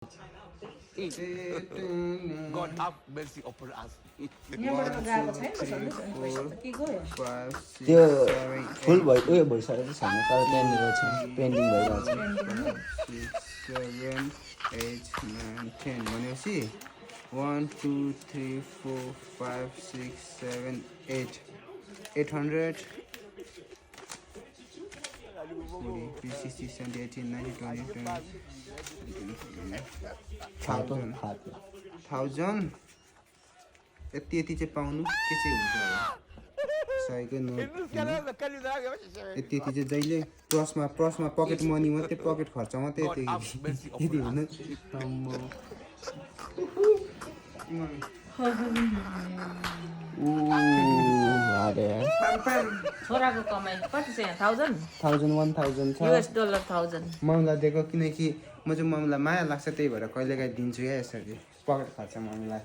God have mercy upon us. त्यो फुल भयो उयो भइसकेको छैन तर त्यहाँनिर छ पेन्डिङ भइरहेको छ 6, 7, 8, 9, 10 भनेपछि 1 2 3 4 5 6 7 8 800 60 70 80 90 20 1000 यति यति चाहिँ पाउनु के चाहिँ हुन्छ होला सयको नोट यति यति चाहिँ जहिले प्रसमा पकेट मनी मात्रै पकेट खर्च मात्रै यति हुनु छोराको कमाइ कति छ यहाँ 1000 1000 छ US डलर 1000 ममलाई दिएको किनकि म चाहिँ ममलाई माया लाग्छ त्यही भएर कहिलेकाहीँ दिन्छु या यसरी पकेट खर्च ममलाई